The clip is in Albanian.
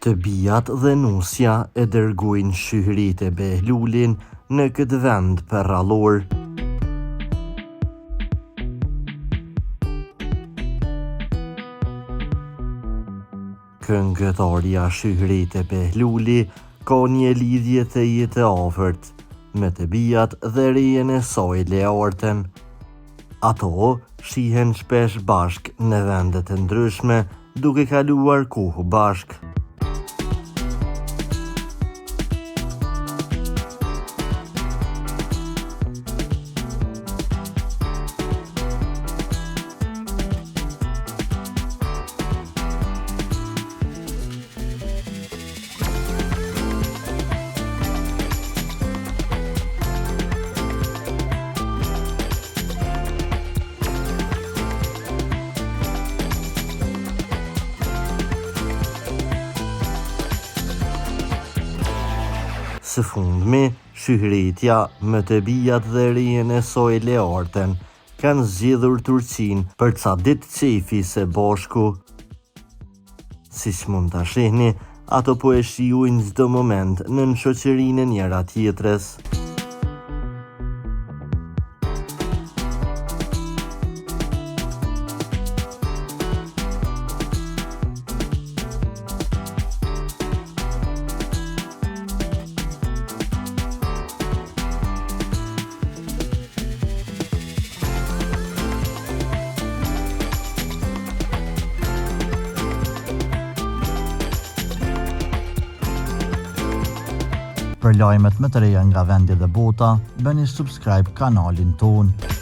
Të bijat dhe nusja e dërgojnë Shyhrete Behlulin në këtë vend përrallor. Këngëtarja Shyhrete Behluli ka një lidhje tejet të afërt me të bijat dhe rejën e saj Leartën. Ato shihen shpesh bashkë në vende të ndryshme duke kaluar kohë bashkë. Së fundmi, Shyhretja me të bijat dhe rejën e saj Leartën kanë zgjedhur Turqinë për ca ditë qejfi së bashku. Siç mund ta shihni, ato po e shijojnë çdo moment nën shoqërinë e njëra tjetrës. Për lajmet më të reja nga vendi dhe bota, bëni subscribe kanalin tonë.